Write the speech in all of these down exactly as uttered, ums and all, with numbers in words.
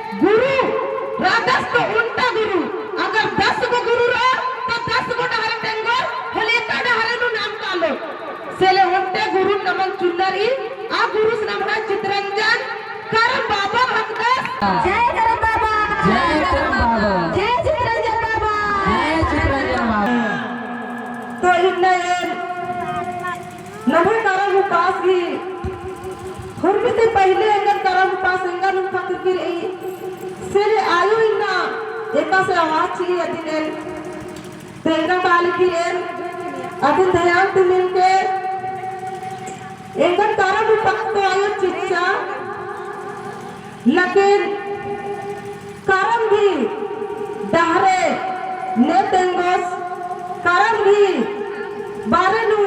गुरु रअदस तो ओन्टा गुरु, अगर दस गो गुरु रओ, तो दस गो डहरे तेंगो, होले एका डहरे नू नाम कालो। से ले ओन्टे गुरु नमन चुनर ई, आ गुरुस नम्है चितरंजन करम बाबा हिकदस। जय करम बाबा। जय करम बाबा। जय चितरंजन बाबा। जय चितरंजन बाबा। तो इन्ना एन नम्है करम उपास ही, होरमी ती पहिले एंगन करम उपास एंगन उठा किरकी रई। से ले आयो इन्ना एकासे आवाज चिई अदिन एन तेंगा बाली की एन अदिन ध्यान ती मिलके एंगन करम उपास तो आयो चिच्चा। लेकिन करम गही डहरे ने तेंगोस, करम गही बारे नू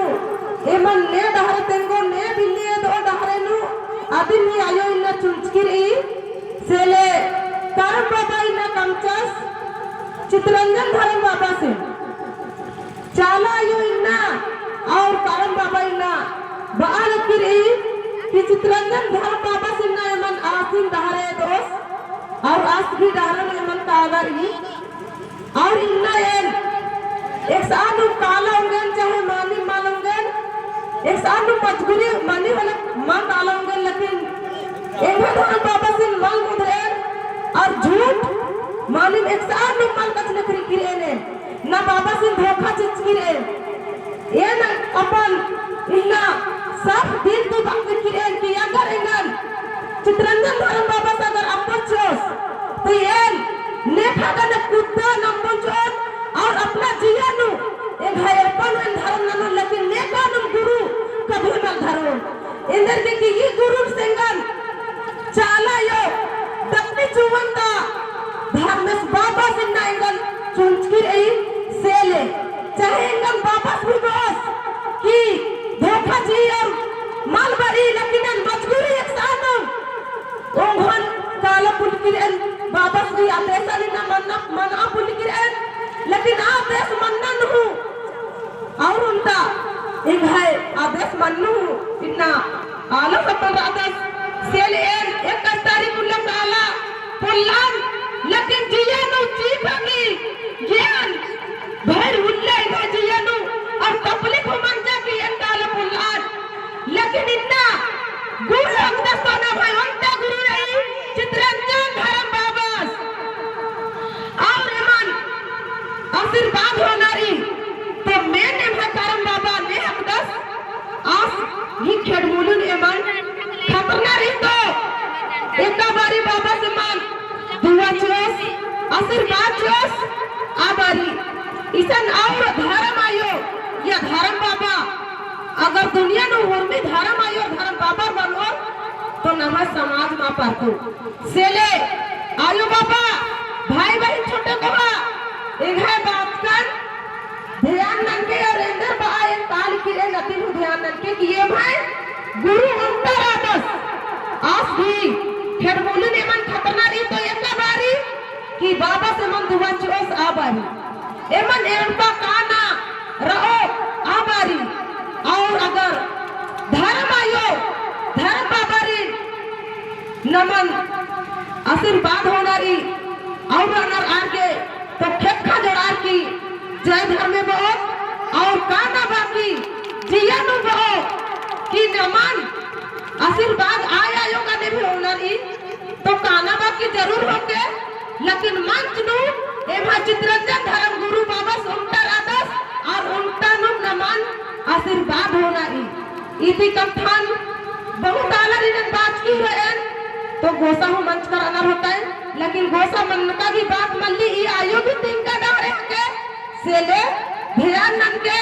एमन ने डहरे तेंगो, ने बिल्ली एदो डहरे नू अदिन ही आयो इन्ना चुंचकी रई। से ले करम बाबा इन्ना कमचस चितरंजन धरम बाबासिन। चाला आयो इन्ना और करम बाबा इन्ना बआ लगी रई कि चितरंजन धरम बाबासिन इन्ना एमन आसिन डहरे एदोस और आस गही डहरे नू एमन काला रई। और इन्ना एन एकसानुम काला ओंगेन चाहे मानिम मल ओंगेन, एकसानुम मजबूरी मनी होले मल काला ओंगेन, लेकिन एंग्है धरम बाबासिन मल मुदरेन और झूठ मानिम एकसानुम मल कछनखरकी रएन। ना बाबासिन धोखा चिच्चकी रएन। एन अपन इन्ना साफ दिल ती बअदकी रएन कि अगर एंगन चितरंजन धरम बाबास अगर अम्बोन चिओस, तो एन नेखा गने कुद्दन अम्बोन चिओन और अपना जिया नू एंग्है एड़पा नू एन धरम ननोन, लेकिन नेकानुम गुरु कभी मल धरोन। एन्देरगे कि ई गुरुस एंगन चाला आयो दक्कनी चुवन ता धर्मेस बाबासिन इन्ना एंगन चुंचकी रई। से ले चाहे एंगन बाबास भी बओस कि धोखा चिई और मल बरई, लेकिन एन मजबूरी एकसानुम ओंघोन काला पोल्लकी रएन, बाबास भी आदेसन इन्ना मन्ना, मना पोल्लकी रएन, लेकिन आदेस मन्नन हूँ और ओन्टा एंग्है आदेस मन्नन हूँ इन्ना आलस अपन रअदस। से ले एन इक्कीस तारीख उल्ला काला पोल्लन, लेकिन जिया नू चीखा की ज्ञान भर उल्ला एंग्है जिया नू और तकलीफ मंजा की एन काला पोल्लन। लेकिन इन्ना गुरु हिकदस तो नम्है ओन्टा गुरु रई चितरंजन धरम बाबास। और एमन आशीर्वाद होअना रई, तो मेन एम्है करम बाबा ने हिकदस। आस गही खेड़मुलिन एमन खतरना रई तो एका बारी बाबास एमन दुआ चिओस, आशीर्वाद चिओस, आ बारी इसन और धरम आयो या धरम बाबा, अगर दुनिया नू उर्मी धरम आयो धरम बाबा बरओर, तो नम्है समाज मा परतो। से ले आयो बाबा, भाई बहिन छोटे कोहा, एंग्है बात कन ध्यान ननके और एन्देर बआ एन काला की रएन अदिन हूँ ध्यान ननके कि एम्है गुरु ओन्टा रअदस। आस गही खेड़मुलिन एमन खतरना रई तो एका बारी कि बाबास एमन दुआ चिओस आ बारी। एमन एड़पा काना रओ आ बारी। और अगर धरम आयो, धरम बाबारिन नमन आशीर्वाद होअना रई और रअनर आर गे तो खेक्खा जोड़ार की जय धर्मे बओ और काना बाकी जिया नू बओ कि नमन आशीर्वाद आय आयो गने भी होअना रई तो काना बाकी जरूर होके, लेकिन मंच नू एम्है चितरंजन धरम गुरु बाबस ओन्टा रअदस और ओन्टा नू नमन आशीर्वाद होअना रई। इदी कत्थन बहुत आलर इन्ना बाचकी रएन, तो गोसा हूँ मंजकर रअनर होतय, लेकिन गोसा मन्ना की बात मल्ली, ई आयो भी तिंका डहरे हके, से ले ध्यान ननके।